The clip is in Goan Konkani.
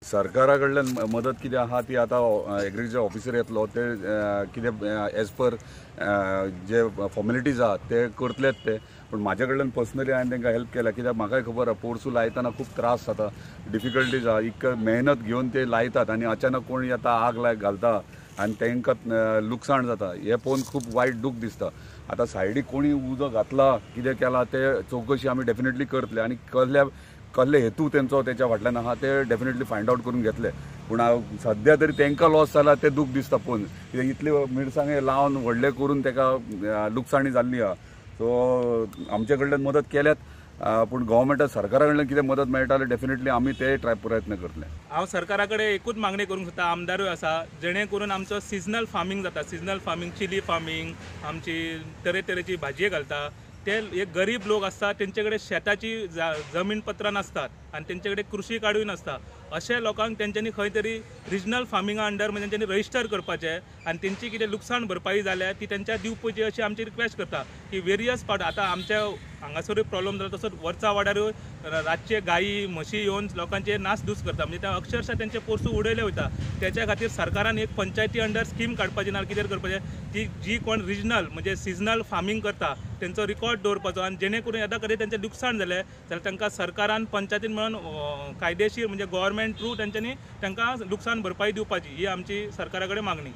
सरकारा कडल्यान मदत कितें आहा ती आतां एग्रीकल्चर ऑफिसर येतलो, ते कितें एज पर जे फॉर्मेलिटीज आहा ते करतलेच ते. पूण म्हाज्या कडल्यान पर्सनली हांवें तांकां हेल्प केल्या, कित्याक म्हाकाय खबर आहा पोरसूं लायतना खूब त्रास जाता, डिफिकल्टीज आहा. इतकें मेहनत घेवन ते लायतात आनी अचानक कोण येता आग लाय घालता आनी तांकां लुकसाण जाता, हें पळोवन खूब वायट दूख दिसता. आतां सायडीक कोणी उजो घातला कितें केलां ते चवकशी आमी डेफिनेटली करतले आनी कसले हेतू तेंचो तेच्या फाटल्यान आहा ते डेफिनेटली फायंड आवट करून घेतले. पूण सद्या तरी तांकां लॉस जाला तें दूख दिसता पळोवन, कित्याक इतले मिरसांगे लावन व्हडले करून ताका लुकसाणी जाल्ली आहा. सो आमचे कडल्यान मदत केल्यात, पूण गव्हर्मेंटा सरकारा कडल्यान कितें मदत मेळटा डेफिनेटली आमी ते ट्राय प्रयत्न करतले. हांव सरकारा कडेन एकूच मागणी करूंक सोदता, आमदारूय आसा, जेणे करून आमचो सिजनल फार्मींग जाता, सिजनल फार्मींग, चिली फार्मींग, आमची तरेतरेची भाजये घालता, ते एक गरीब लोक आसता तेंचे कडेन शेताची जमीन पत्रां नासतात आनी तेंचे कडेन कृशी कार्डूय नासता. अशे लोकांक तेंच्यांनी खंय तरी रिजनल फार्मिंगा अंडर म्हणजे तेंच्यांनी रजिस्टर करपाचें आनी तेंची कितें लुकसाण भरपाई जाल्या ती तेंच्या दिवपाची अशी आमची रिक्वेस्ट करता. की वेरियस पार्ट आतां आमच्या हांगासरूय प्रॉब्लम जाला, तसोच वरचा वाड्यारूय रातचे गायी म्हशी येवन लोकांचे नासधूस करता, म्हणजे ते अक्षरशः तेंचे पोरसूं उडयले वयता. तेच्या खातीर सरकारान एक पंचायती अंडर स्कीम काडपाची ना कितें करपाचें, ती जी कोण रिजनल म्हणजे सिजनल फार्मींग करता तेंचो रिकॉर्ड दवरपाचो आनी जेणे करून येदा कडेन तेंचें लुकसाण जालें जाल्यार तांकां सरकारान पंचायतीन मेळून कायदेशीर म्हणजे गव्हर्मेंट थ्रू तेंच्यांनी तांकां लुकसाण भरपाई दिवपाची ही आमची सरकारा कडेन मागणी.